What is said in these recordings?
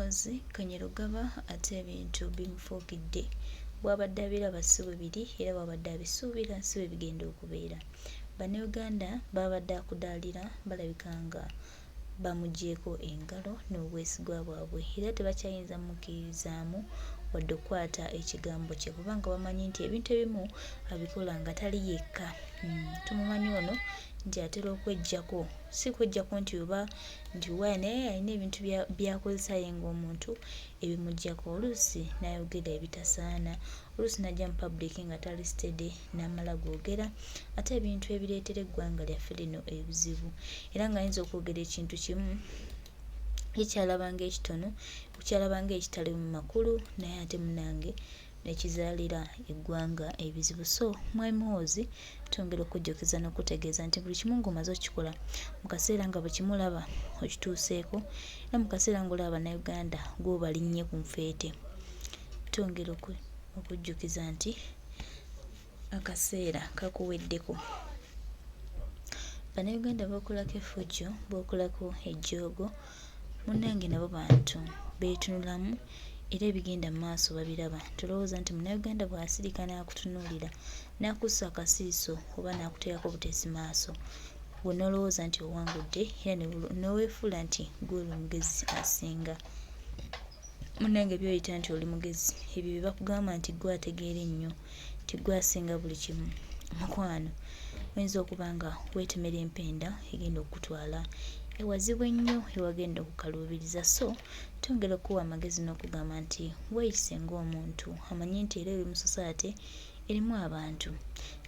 Muhoozi Kainerugaba ate ebintu bimufuukidde. Bw'abadde abiraba si bwe biri era bw'abadde abisuubira si bwe bigenda okubeera. Bannayuganda b'abadde akudaalira balabika nga bamuggyeeko engalo n'obwesigwa bwabwe era tebakyayinza mukkiririzaamu wadde okukwata ekigambo kye kubanga bamanyi nti ebintu ebimu abikola nga tali yekka. Tumumanyi ono nti atera okweggyako, si kweggyako nti oba nti waya naye alina ebintu by'akozesa ye ng'omuntu ebimuggyako oluusi n'ayogera ebitasaana, oluusi n'ajja mu public nga tali steady n'amala googera ate ebintu ebireetera eggwanga lyaffe lino ebizibu era ng'ayinza okwogera ekintu kimu ye ky'alaba ng'ekitono, ky'alaba ng'ekitaliimu makulu naye ate munnange ne kizaalira eggwanga ebizibu. So Mwami Muhoozi twongera okukujjukiza n'okukutegeeza nti buli kimu ng'omaze okukikola mu kaseera nga bwe kimulaba okituuseeko era mu kaseera ng'olaba Bannayuganda gw'obalinnye ku nfeete, twongera okujjukiza nti akaseera kakuweddeko. Bannayuganda b'okolako effujjo, b'okolako ejjoogo munnange nabo bantu beetunulamu era ebigenda mu maaso babiraba. Tolowooza nti Munnayuganda bw'asirika n'akutunuulira n'akussa akasiiso oba n'akuteekako buteesi maaso ggwe n'olowooza nti owangudde era ne weefuula nti ggwe oli mugezi asinga. Munnange by'oyita nti oli mugezi ebyo bye bakugamba nti ggwe ategeera ennyo nti ggwe asinga buli kimu mukwano oyinza okuba nga weetemera empenda egenda okukutwala ewazibu ennyo ewagenda okukaluubiriza so twongera okukuwa amagezi n'okugamba nti weeyise ng'omuntu amanyi nti era oli mu society erimu abantu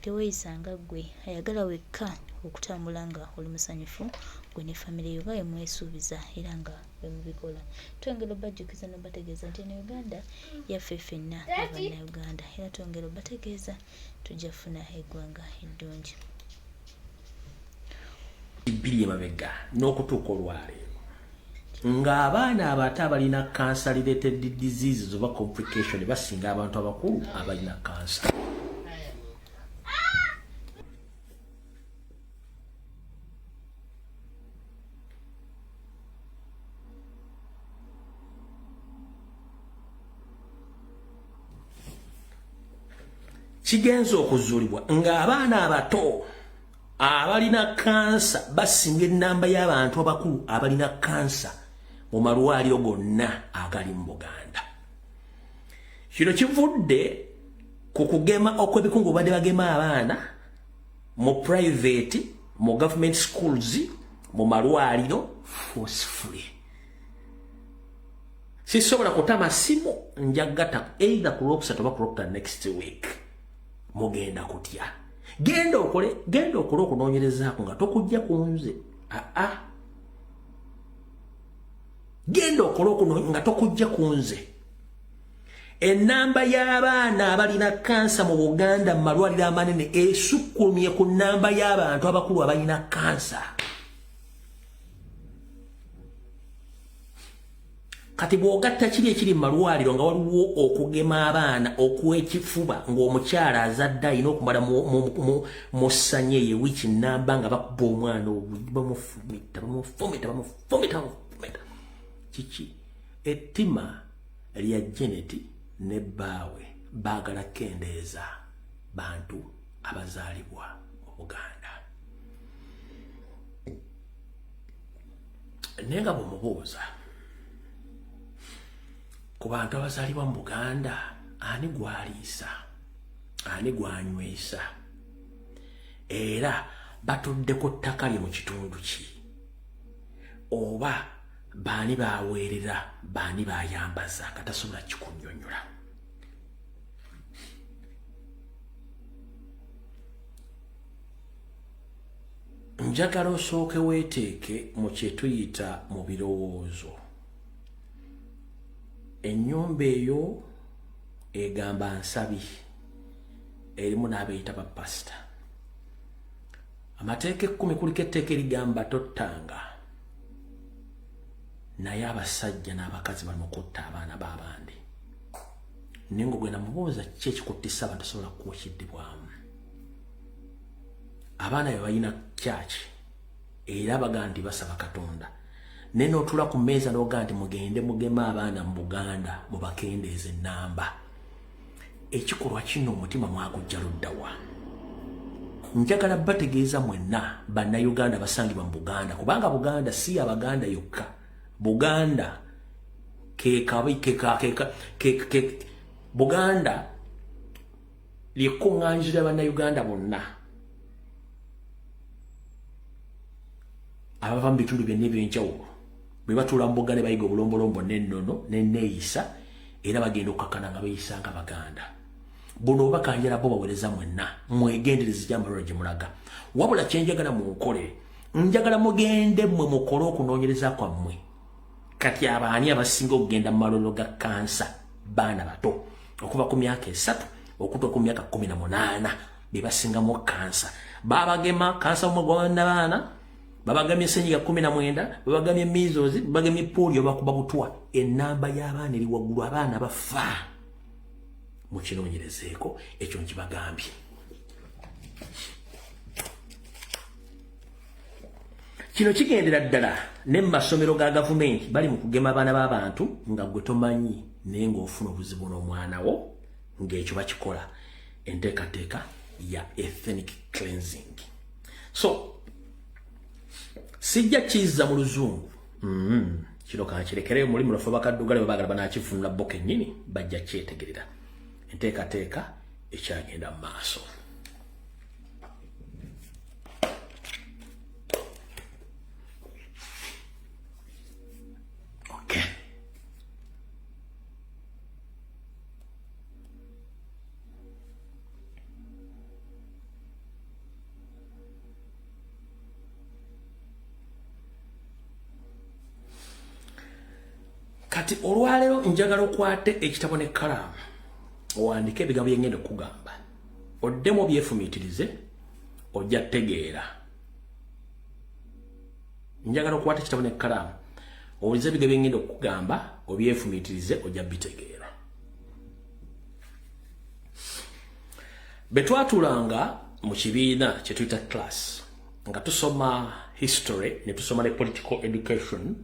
teweeyisa nga ggwe ayagala wekka okutambula nga oli musanyufu ggwe ne famire yo nga bwe mwesuubiza era nga bwe mubikola. Twongera obajjukiza n'obategeeza nti eno Uganda yaffe ffenna Abannayuganda era twongera obategeeza tujja kufuna eggwanga eddungi. Bbiri emabega n'okutuuka olwaleero ng'abaana abato abalina cancer related diseases oba complication basinga abantu abakulu abalina cancer. Kigenze okuzuulibwa ng'abaana abato abalina kansa basinga ennamba y'abantu abakulu abalina kansa mu malwaliro gonna agali mu Buganda. Kino kivudde ku kugema okw'ebikungu badde bagema abaana mu private, mu government schools, mu malwaliro forcefully. Sisobola kutama simu njagata either ku lwokusatu oba ku lwokutaano next week. Mugenda kutya. Genda okole, genda okole okunoonyerezaako nga tokujja ku nze. Aa. Genda okole okunoonyereza nga tokujja ku nze. Ennamba y'abaana abalina kansa mu Buganda mu malwaliro amanene esukkulumye ku nnamba y'abantu abakulu abalina kansa. Kati bw'ogatta kiri ekiri mu malwaliro nga waliwo okugema abaana okw'ekifuba ng'omukyala azadde alina okumala mu ssanya eyo wiiki nnamba nga bakuba omwana bamufumita bamufumita bamufumita bamufumita. Kiki? Ettima lya Janet ne bbaawe baagala kukendeeza bantu abazaalibwa mu Buganda. Naye nga bw'omubuuza ku bantu abazaalibwa mu Buganda ani gw'aliisa, ani gw'anywesa, era batudde ku ttaka lye mu kitundu ki, oba baani baaweerera, baani baayambaza, nga tasobola kikunnyonnyola. Njagala osooke weeteeke mu kye tuyita mu birowoozo. Ennyumba eyo egamba nsabi erimu n'abeeyita bapasita. Amateeka ekkumi kuliko etteeka erigamba tottanga, naye abasajja n'abakazi bali mu kutta abaana b'abandi. Naye ng'ogenda mubuuza ki ekikuttisa abantu tosobola kukuwa kiddibwamu. Abaana be balina kyaki era baga nti basaba Katonda. Naye n'otuula ku mmeeza n'ogaa nti mugende mugeme abaana mu Buganda mubakendeeze ennamba. Ekikolwa kino omutima mwagujja luddawa? Njagala bategeeza mwenna Bannayuganda basangibwa mu Buganda, kubanga Buganda si ya Baganda yokka. Buganda ke Buganda lyekkuŋŋaanyizo lya Bannayuganda bonna abava mu bitundu byonna eby'enjawulo. Bwe batuula mu Buganda bayiga obulombolombo n'ennono n'enneeyisa, era bagenda okukakkana nga beeyisa nga Baganda. Buno obubaka njala bo baweereza mwenna, mwegendereze gy'amalwaliro gye mulaga. Wabula kye njagala munkole, njagala mugende mmwe mukole okunoonyereza kwammwe. Kati abaani abasinga okugenda mu malwaliro ga kansa? Baana bato okuva ku myaka 3 okutuuka ku myaka 18 be basingamu kansa. Babagema kansa omugwa babagamye senyiga 19, babagamye measles, babagamye polio, bakuba butwa. Ennamba y'abaana eri waggulu, abaana bafa. Mukinoonyerezeeko ekyo nkibagambye. Kino kigendera ddala ne mu masomero ga gavumenti, bali mu kugema abaana b'abantu nga gwe tomanyi, naye ng'ofuna obuzibu n'omwana wo ng'ekyo bakikola enteekateeka ya ethnic cleansing. So sijja kizza mu luzungu, kino kankirekereyo mulimu lwaffe bakaddugale bwe baagala banaakifunula bo kennyini bajja kyetegerera enteekateeka ekyagenda mu maaso. Okay. Kati olwaleero njagala okwate ekitabo n'ekkalaamu owandiike ebigambo bye ngenda okukugamba, oddemu obyefumiitirize, ojja kutegeera. Njagala okwate ekitabo n'ekkalaamu owulize ebigambo bye ngenda okukugamba, obyefumiitirize, ojja bitegeera. Bwe twatuulanga mu kibiina kye tuyita class nga tusoma history ne tusoma ne political education,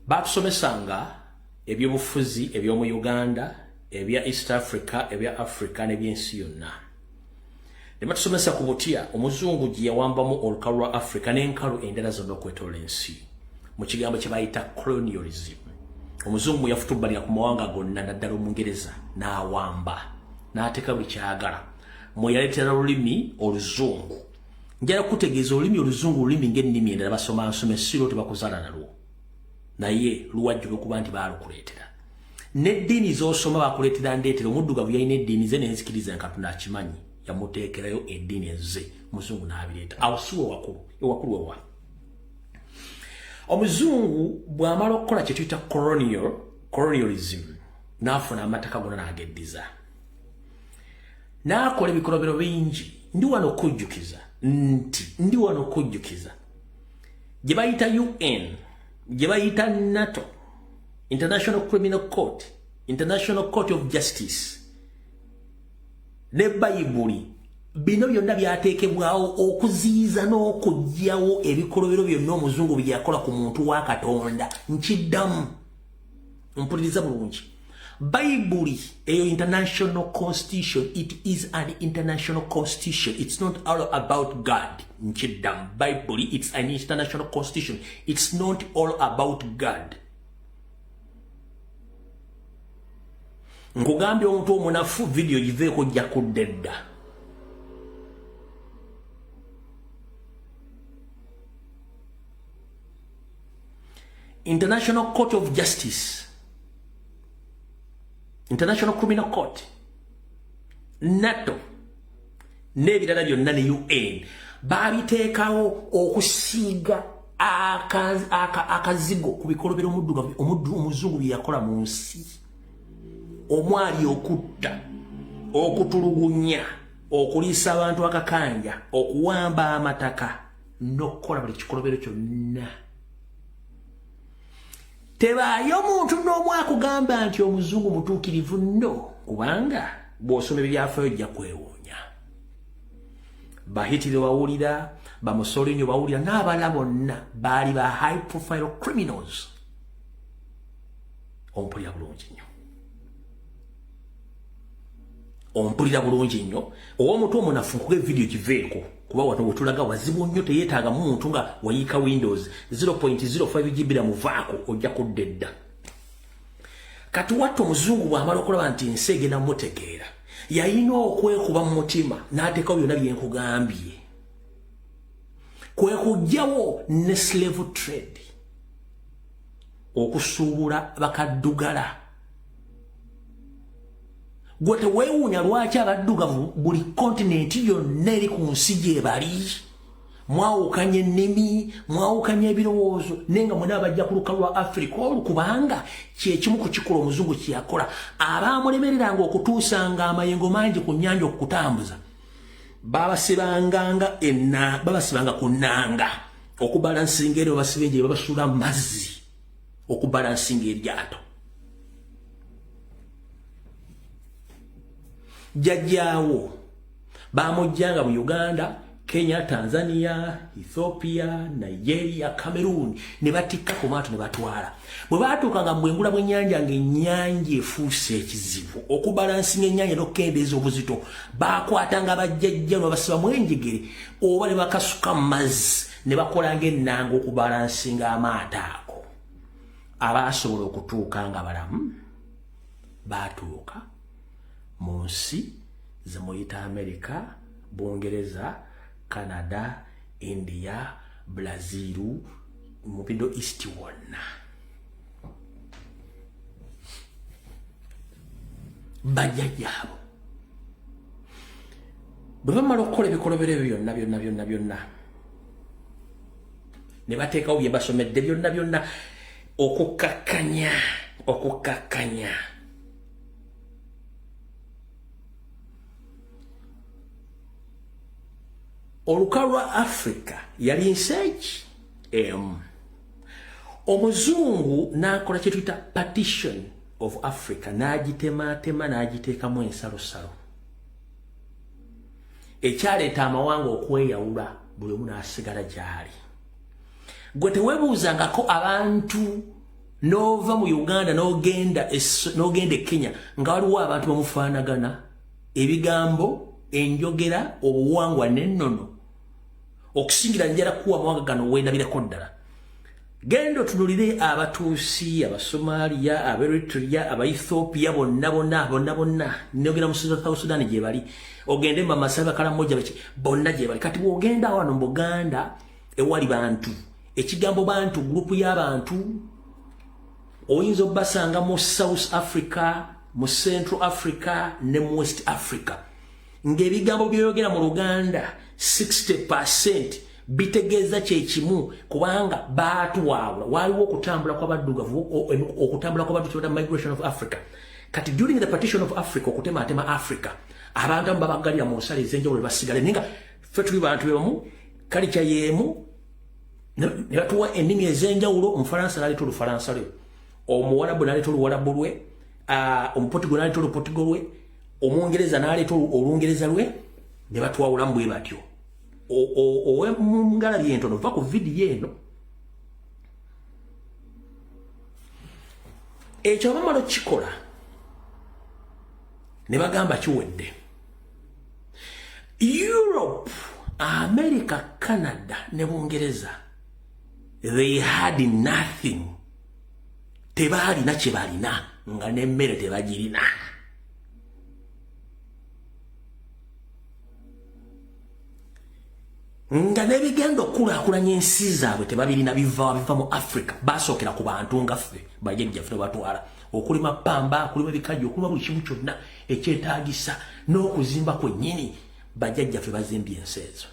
batusomesanga ebyobufuzi eby'omu Uganda, ebya East Africa, ebya Africa n'ebyensi yonna. Ne batusomesa ku butya omuzungu gye yawambamu olukalu lwa Africa n'enkalu endala zonna okwetoola ensi mu kigambo kye bayita colonialism. Omuzungu yafutubbalira ku mawanga gonna, naddala Omungereza, n'awamba n'ateeka buli kyagala mwe yaleetera lulimi oluzungu. Njala kutegeeza olulimi oluzungu lulimi ng'ennimi endala, basoma nsoma essiro tebakuzaala nalwo, naye luwajjula okuba nti baalukuleetera. N'eddiini z'osoma bakuleetera ndeetera. Omuddugavu yalina eddiini ze n'enzikiriza, Katonda akimanyi yamuteekerayo eddiini ezze, muzungu n'abireeta. Awo si wewakulu, ewakulu wewa omuzungu bw'amala okukola kye tuyita colonialism, n'afuna amataka gonna n'ageddiza, n'akola ebikolobero bingi. Ndi wano okujjukiza nti ndi wano okujjukiza gye bayita UN, gye bayita NATO, International Criminal Court, International Court of Justice ne Bayibuli. Bino byonna byateekebwawo okuziyiza n'okuggyawo ebikolobero byonna omuzungu bye yakola ku muntu wa Katonda. Nkiddamu, mpuliriza bulungi. Bayibuli eyo international constitution, it is an international constitution, it's not all about God. Nkiddamu, Bayibuli, it's an international constitution, it's not all about God. Nkugambye omuntu omunafu, vidiyo giveeko, ojja kudda edda. International Court of Justice, International Criminal Court, NATO n'ebirala byonna ne UN babiteekawo okusiiga akazigo ku bikolobero omuzungu bye yakola mu nsi, omwali okutta, okutulugunya, okuliisa abantu akakanja, okuwamba amataka n'okukola buli kikolobero kyonna. Tebaayo omuntu n'omu akugamba nti omuzungu mutuukirivu, nno kubanga bw'osoma ebyafaayo ojja kwewuunya. Bahitire wawulira Bamusolini bawulira n'abalala bonna baali ba high profile criminals. Ompulira bulungi nnyo, ompulira bulungi nnyo. Ow'omutwe omunafu, nkuga evidiyo kiveeko, kuba wano wetulaga wazibu nnyo, teyeetaaga muntu nga wayiika Windows 0.05 GB muvaako, ojja kudda edda. Kati watta omuzungu bw'amala okulaba nti ensi egenda mutegeera, yalina okwekuba mu mutima n'ateekawo byonna byenkugambye, kwe kuggyawo ne slave trade, okusuubula bakaddugala. Gwe teweewuunya lwaki abaddugavu buli kontinenti yonna eri ku nsi gye bali? Mwawukanya ennimi, mwawukanya ebirowoozo, naye nga mwena abajja ku lukalu lwa Afirika olwo, kubanga kyekimu ku kikola omuzungu kyeyakola. Abaamulemereranga okutuusanga amayengo mangi ku nnyanja okukutambuza, babasibanganga ena, babasibanga ku nnanga okubalansinga, era babasiba enje babasuula mu mazzi okubalansinga eryato. Jjajjaawo bamujjanga mu Uganda, Kenya, Tanzania, Ethiopia, Nigeria, Cameroon, ne batikka ku maato ne batwala. Bwe baatuukanga mu bwengula bw'ennyanja, ng'ennyanja efuuse ekizibu okubalansinga ennyanja n'okukendeeza obuzito, baakwatanga bajjajja ne babasibamu enjegere oba ne bakasuka mu mazzi ne bakola ng'ennanga okubalansinga amaato ago. Abaasobola okutuuka nga balamu baatuuka mu nsi ze muyita Amerika, Bungereza, Canada, India, Brazil, mu Middle East wonna. Bajjajjaabo bwe bamala okukola ebikolobero ebyo byonna byonna byonna byonna, ne bateekawo bye basomedde byonna byonna, okukkakkanya okukkakkanya olukalu lwa Africa. Yali nsi eki emu. Omuzungu n'akola kye tuyita partition of Africa, n'agitemaatema, n'agiteekamu ensalosalo, ekyaleeta amawanga okweyawula, buli omu n'asigala gy'ali. Gwe teweebuuzangako abantu n'ova mu Uganda n'ogenda e Kenya nga waliwo abantu bamufaanagana ebigambo, enjogera, obuwangwa n'ennono? Okusingira njala kuwa amawanga gano wendabirako ddala. Genda otunulire Abatuusi, Abasomaliya, Aberitria, Abaethiopia, bonna bonna bonna bonna. Nogenda mu South Sudan gye bali, ogende mu Bamasai, Bakalamoja, baki, bonna gye bali. Kati bw'ogenda wano mu Buganda ewali bantu, ekigambo bantu, gurupu y'abantu, oyinza obbasanga mu South Africa, mu Central Africa ne mu West Africa, ng'ebigambo byoyogera mu Luganda 60% bitegeeza kyekimu, kubanga baatwawula. Waaliwo okutambula kw'abaddugavu, okutambula kw'abaddugavu, migration of Africa. Kati during the partition of Africa, okutematema Africa, abantu abamu babagalira mu nsalo ez'enjawulo ne basigala, naye nga ffe tuli bantu bebamu, kalica y'emu, ne batuwa ennimi ez'enjawulo. Omufalansa n'aleeta Olufalansa lwe, Omuwalabu n'aleeta Oluwalabu lwe, Omupotigo n'aleeta Olupotigo lwe, Omungereza n'aleeta Olungereza lwe, ne batwawulamu bwe batyo. Ow'engalabi entono, va ku vidiyo eno. Ekyo bamala okukikola ne bagamba kiwedde. Europe, America, Canada ne Bungereza, they had nothing. Tebaalina kye balina, nga n'emmere tebagirina. Nga n'ebigenda okukulaakulanya ensi zaabwe tebabirina, biva biva mu Africa. Basookera ku bantu nga ffe bajjajjaffe, batwala okulima pamba, okulima ebikajjo, okulima buli kimu kyonna ekyetaagisa n'okuzimba kwennyini. Bajjajjaffe bazimbye ensi ezo.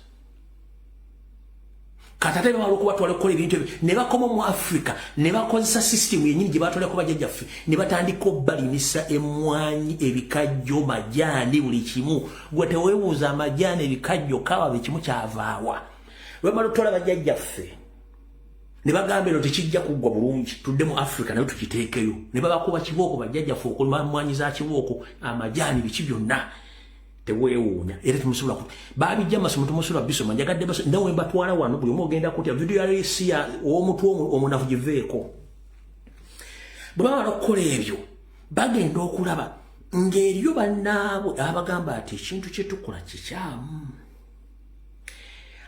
Kati ate bamala okubatwala okukola ebintu ebyo, ne bakoma mu Africa ne bakozesa sisitimu yennyini gye batwalako bajjajjaffe, ne batandika obbalimisa emmwanyi, ebikajjo, majaani, buli kimu. Gwe teweebuuza amajaani, ebikajjo, kawa, buli kimu kyavaawa? Lwemala otwala bajjajjaffe ne bagamba eno tekijja kuggwa bulungi, tudde mu Africa naye tukiteekeyo, ne babakuba kibooko bajjajjaffe okulima mmwanyi za kibooko, amajaani, biki byonna. Teweewuunya, era temusobola babijja amasomo, temusobola bisoma. Njagadde nawe mbatwala wano, buli omu ogenda kutya vidiyo ya lesiya ow'omutwe omunafu giveeko. Bwe bamala okukola ebyo, bagenda okulaba ng'eriyo bannaabwe abagamba ati ekintu kye tukola kikyamu.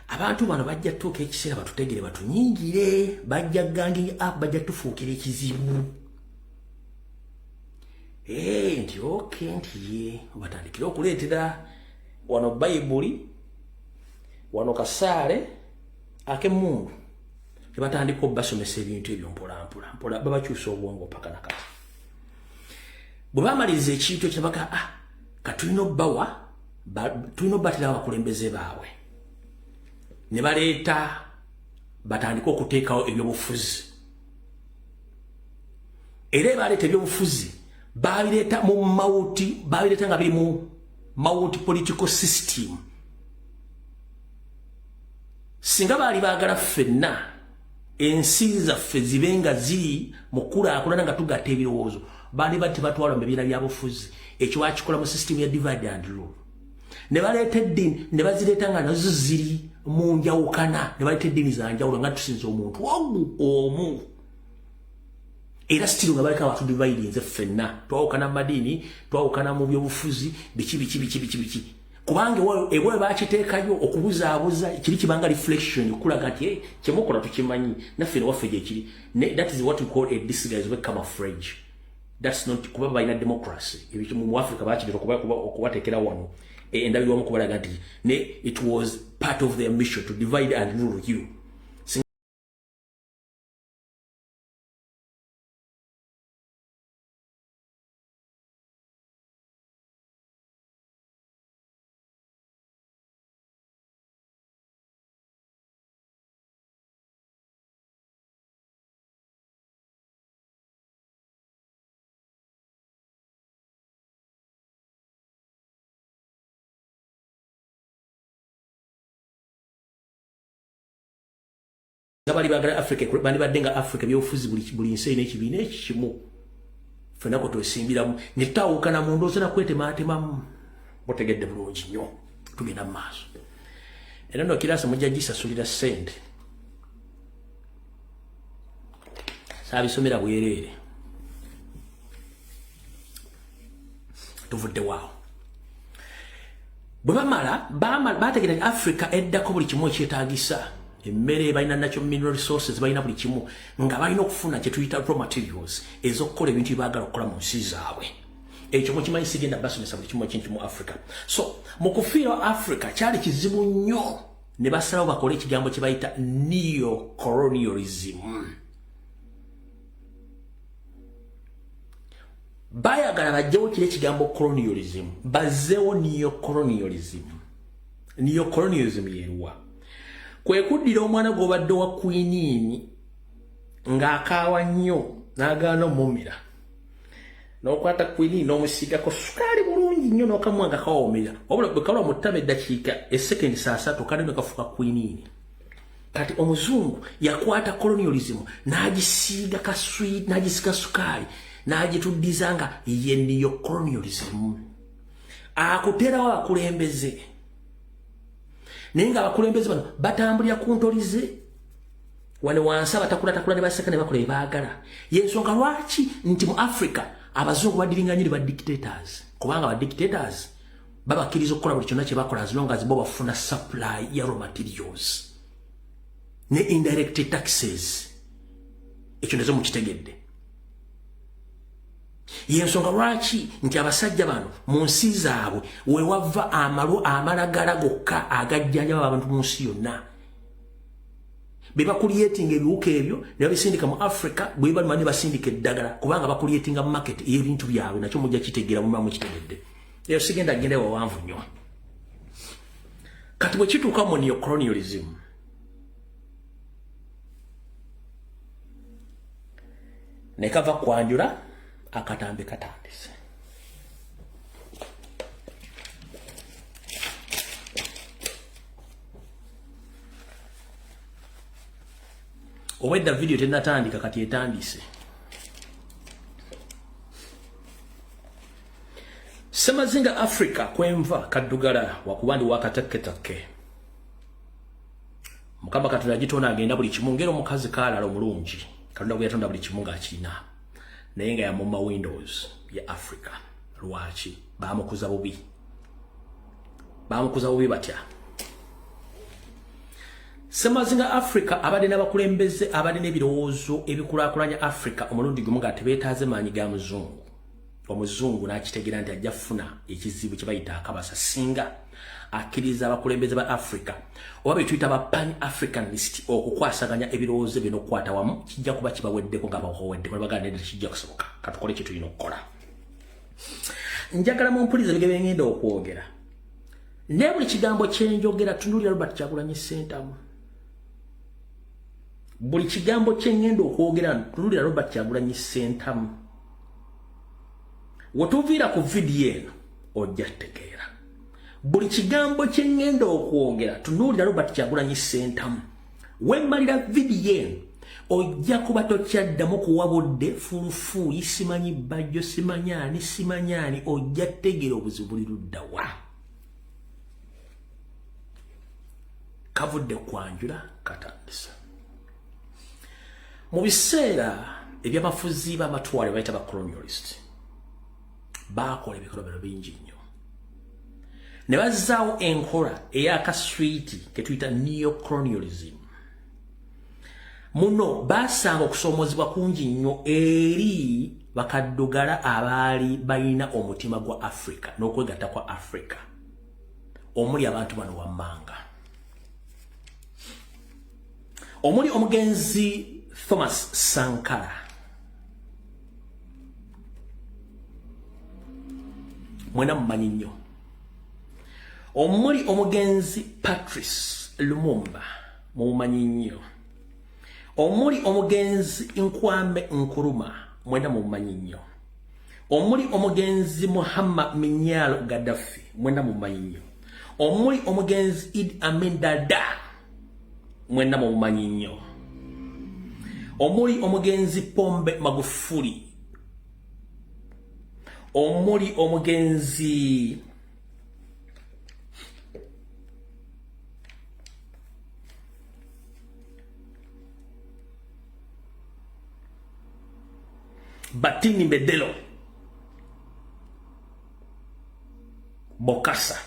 Abantu bano bajja tutuuka ekiseera batutegere, batunyingire, bajja ganging up, bajja tufuukira ekizibu. Nti okay, nti ye batandikire okuleetera wano Bayibuli, wano kasaale ak'emmundu, tebatandika obbasomesa ebintu ebyo mpola mpola mpola, babakyusa obwongo paka nakati. Bwe bamaliriza ekintu ekyo, baga ah, katulina obbawa, tulina obbatera abakulembeze baabwe, ne baleeta batandike okuteekawo ebyobufuzi. Era baleeta ebyobufuzi, babireeta mu multi, babireeta nga biri mu multi political system. Singa baali baagala ffenna ensi zaffe zibe nga ziri mu kulaakulana nga tugatta ebirowoozo, baali bati batwala mu bibiina byabufuzi. Ekyo bakikola mu system ya divide and rule. Ne baleeta eddiini, ne bazireeta nga nazo ziri mu njawukana, ne baleeta eddiini za njawulo nga tusinza omuntu ogu omu, era still nga baleka abantu dividinze ffenna. Twawukana mu madiini, twawukana mu byobufuzi, biki biki biki biki biki, kubanga ewe bakiteekayo okubuzaabuza. Kiri kibanga reflection okulaga nti hey, kyemukola tukimanyi, naffe newaffe gyekiri. That is what we call a disguise oba camouflage. That's not kuba balina democracy. Ebyo mu Africa bakireta okubateekera wano endabirwamu kubalaga nti ne it was part of their mission to divide and rule you. Nga bali bagala Africa bandibadde nga Africa ebyobufuzi, buli nsi erina ekibiina ekimu, ffenna kwe twesimbiramu, ne tutawukana mu ndowooza nakwetematemamu. Mutegedde bulungi nnyo, tugenda mu maaso. Era no class mujja gisasulira ssente, saabisomera bwereere. Tuvudde waawo. Bwe bamala bategeera nti Africa eddako buli kimu ekyetaagisa, emmere balina, natural mineral resources balina, buli kimu, nga balina okufuna kye tuyita raw materials ez'okukola ebintu byebaagala okukola mu nsi zaabwe. Ekyo mukimanyi, sigenda basomesa buli kimu ekintu mu Africa. So mu kufiirwa Africa kyali kizibu nnyo, ne basalawo bakole ekigambo kye bayita neocolonialism. Bayagala bajjewo kiri ekigambo colonialism, bazzeewo neocolonialism. Neocolonialism yeruwa? Kwe kuddira omwana gw'obadde wa quinine ng'akaawa nnyo n'agaana omumira, n'okwata quinine n'omusiigako sukaali bulungi nnyo, n'okamuwa nga kawomera, wabula bwe kalwa mu ttama eddakiika esekendi 30 kale ne kafuuka quinine. Kati omuzungu yakwata colonialism n'agisiiga kaswi, n'agisiga sukaali, n'agituddiza nga ye neocolonialism. Akuteerawo abakulembeze, naye nga abakulembeze bano batambulira ku ntoli ze wano wansi, abatakulatakula ne baseka ne bakola byebaagala. Yensonga lwaki nti mu Africa abazungu badiringa nnyo ne badictators, kubanga badictators babakkiriza okukola buli kyonna kye bakola as long as bo bafuna supply ya raw materials ne indirect taxes. Ekyo nazo mukitegedde. Yensonga lwaki nti abasajja bano mu nsi zaabwe wewava amalu amalagala gokka agajjanjaba abantu mu nsi yonna. Be bacreatinga ebiwuka ebyo ne babisindika mu Africa, bwe baluma ne basindika eddagala, kubanga bacreatinga market ey'ebintu byabwe. Nakyo mujja kitegeera muba mukitegedde. Eyo sigenda genda wawanvu nnyo. Kati bwe kituuka mu neocolonialism, ne kava kwanjula akatambi katandise. Obwedda vidiyo tenatandika, kati etandise. Semazinga Africa kwenva kaddugala wakuba ndi wakatekketakke. Mukama Katonda yagitonda agenda buli kimu ngeri omukazi kaalala omulungi. Katonda bwe yatonda buli kimu ng'akirina. Naye nga yamumma windows ya Africa. Lwaki? Baamukuza bubi. Baamukuza bubi batya? Semazinga Africa abadde n'abakulembeze abadde n'ebirowoozo ebikulaakulanya Africa omulundi gumu nga tebeetaaze maanyi ga muzungu. Omuzungu n'akitegeera nti ajja kufuna ekizibu kye bayita akabasa singa akkiriza abakulembeze ba Africa oba be tuyita ba Pan Africanist okukwasaganya ebirowoozo byo n'okukwata wamu, kijja kuba kibaweddeko nga bakoweddeko ne bagamba nedda tekijja kusoboka, katukole kye tulina okukola. Njagala mumpulize ebige bye ngenda okwogera, naye buli kigambo kye njogera tunuulira Robert Kyagulanyi Ssentamu. Buli kigambo kye ngenda okwogera tunuulira Robert Kyagulanyi Ssentamu. Wetuviira ku vidiyo eno ojja tegeera. Buli kigambo kye ngenda okwogera tunuulira Robert Kyagulanyi Ssentamu. Wemmalira vidiyo eno ojja kuba tokyaddamu kuwa budde fulufuuyi, simanyi bajjo, simanyi ani, simanyi ani, ojja tegeera obuzibu buli ludda wa. Kavudde kwanjula katandisa. Mu biseera eby'abafuzi b'amatwale bayita ba colonialist baakola ebikolobero bingi nnyo ne bazzaawo enkola ey'akaswiti ke tuyita neocolonialism. Muno baasanga okusoomoozebwa kungi nnyo eri bakaddugala abaali balina omutima gwa Africa n'okwegatta kwa Africa omuli abantu bano wammanga, omuli omugenzi Thomas Sankara, mwena mumanyi nnyo, omuli omugenzi Patrice Lumumba, mumumanyi nnyo, omuli omugenzi Nkwame Nkrumah, mwena mumanyi nnyo, omuli omugenzi Muhammad Minyalo Gaddafi, mwena mumanyi nnyo, omuli omugenzi Idi Amin Dada, mwena mumanyi nnyo, omuli omugenzi Pombe Magufuli, omuli omugenzi Batini Bedelo Bokassa,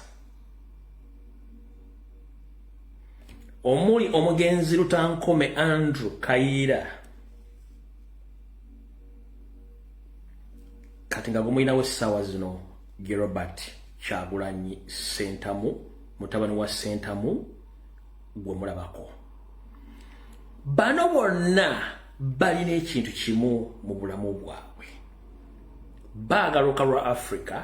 omuli omugenzi Lutankome Andrew Kayiira, kati nga gumulinawo essaawa zino ge Robert Kyagulanyi Ssentamu, mutabani wa Ssentamu gwe mulabako. Bano bonna balina ekintu kimu mu bulamu bwabwe, baagala olukalu lwa Africa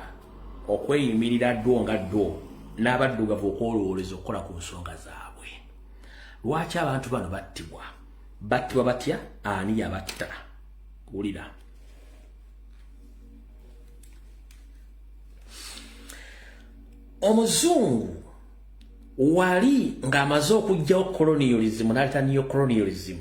okweyimirira ddwo nga ddwo n'abaddugavu okwolowoleza okukola ku nsonga zaabwe. Lwaki abantu bano battibwa? Battibwa batya? Ani yabatta? Wulira. Omuzungu wali ng'amaze okuggyawo colonialism n'aleeta neocolonialism,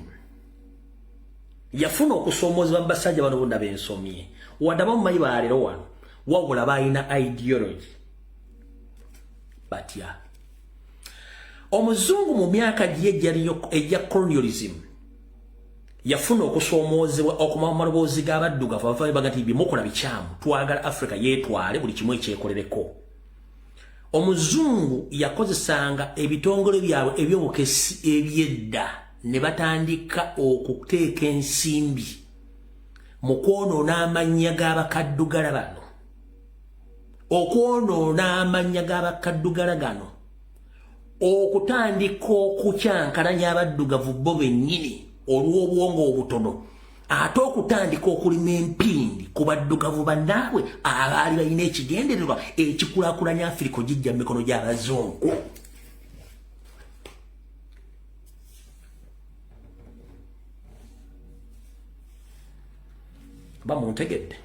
yafuna okusoomoozebwa mu basajja bano bonna bensomye, wadde abamu manyi baleero wano, wabula balina ideology batya. Omuzungu mu myaka gye egya colonialism yafuna okusoomoozebwa okuma mu maloboozi g'abaddugavu abava baga nti byemukola bikyamu, twagala Africa yeetwale buli kimu ekyekolereko. Omuzungu yakozesanga ebitongole byabwe eby'obukessi eby'edda ne batandika okuteeka ensimbi mu kwonoona amannya g'abakaddugala bano, okwonoona amannya g'abakaddugala gano, okutandika okukyankalanya abaddugavu bo bennyini olw'obwongo obutono, ate okutandika okulima empindi ku baddugavu bannaabwe abaali balina ekigendererwa ekikulaakulanya Afirika ogijja mu mikono gy'abazungu. Bamuntegedde?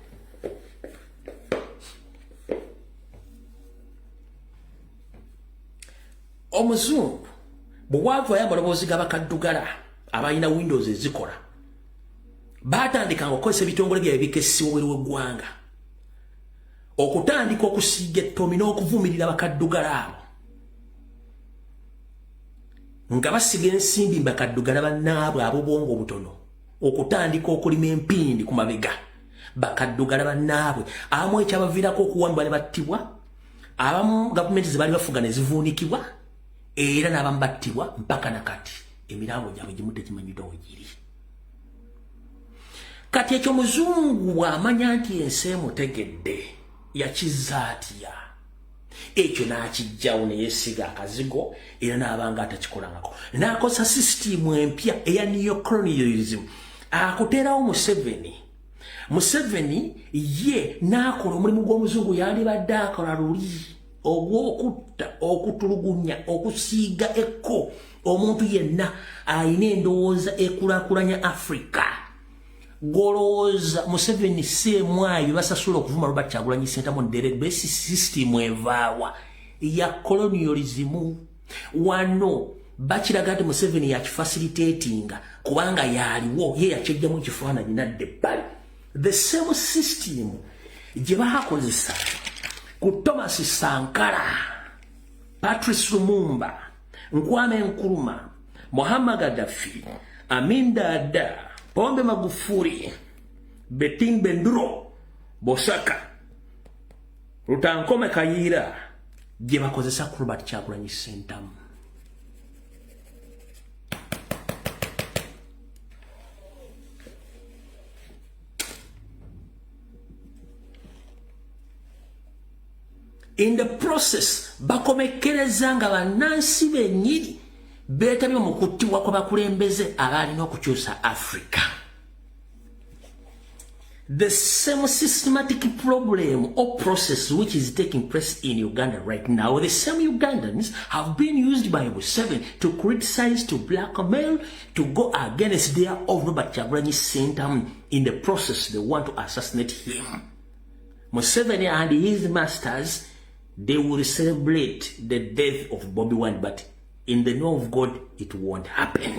Omuzungu bwe waavaayo amaloboozi g'abakaddugala abalina windows ezikola, baatandikanga okukozesa ebitongole byabwe bikessi wabweru w'eggwanga. Okutandika okusiiga ettomi n'okuvumirira bakaddugala abo nga basiga ensimbi bakaddugala bannaabwe ab'obwongo obutono, okutandika okulima empindi ku mabega bakaddugala bannaabwe abamu, ekyabaviirako okuwambibwa ne battibwa, abamu gavumenti ze baali bafuga ne zivuunikibwa, era n'abamu battibwa mpaka nakati emirambo gyabwe gimu tekimanyiddwa we giri. Kati ekyo muzungu bw'amanya nti ensi emutegedde, yakizza atya ekyo? N'akijjawo ne yeesiga akazigo, era n'abanga atakikolangako, n'akozesa sisitiimu empya eya neocolonialism akuteerawo Museveni. Museveni ye n'akola omulimu gw'omuzungu yandibadde akola luli, ogw'okutta, okutulugunya, okusiiga ekko omuntu yenna alina endowooza ekulaakulanya Afrika. Golowooza Museveni seemwayo basasula okuvuma Robert Kyagulanyi Ssentamu derek system evaawa? Ya colonialism. Wano bakiraga nti Museveni yakifacilitatinga kubanga yaliwo, ye yakyejjamu ekifaananyi nadde ebbali. The same system gye bakozesa ku Thomas Sankara, Patrice Lumumba, Kwame Nkrumah, Muhammad Gaddafi, Amin Dada, Pombe Magufuli, Betin Benduro Bosaka, Rutankome Kayira, gye bakozesa ku Robert Kyagulanyi Ssentamu. In the process bakomekkereza nga bannansi bennyini beetabye mu kuttibwa kw'abakulembeze abaalina okukyusa Africa. The same systematic problem or process which is taking place in Uganda right now, the same Ugandans have been used by Museveni to criticize, to blackmail, to go against their of Robert Kyagulanyi Ssentamu. In the process, they want to assassinate him. Museveni and his masters, they will celebrate the death of Bobi Wine, but in the name of God, it won't happen.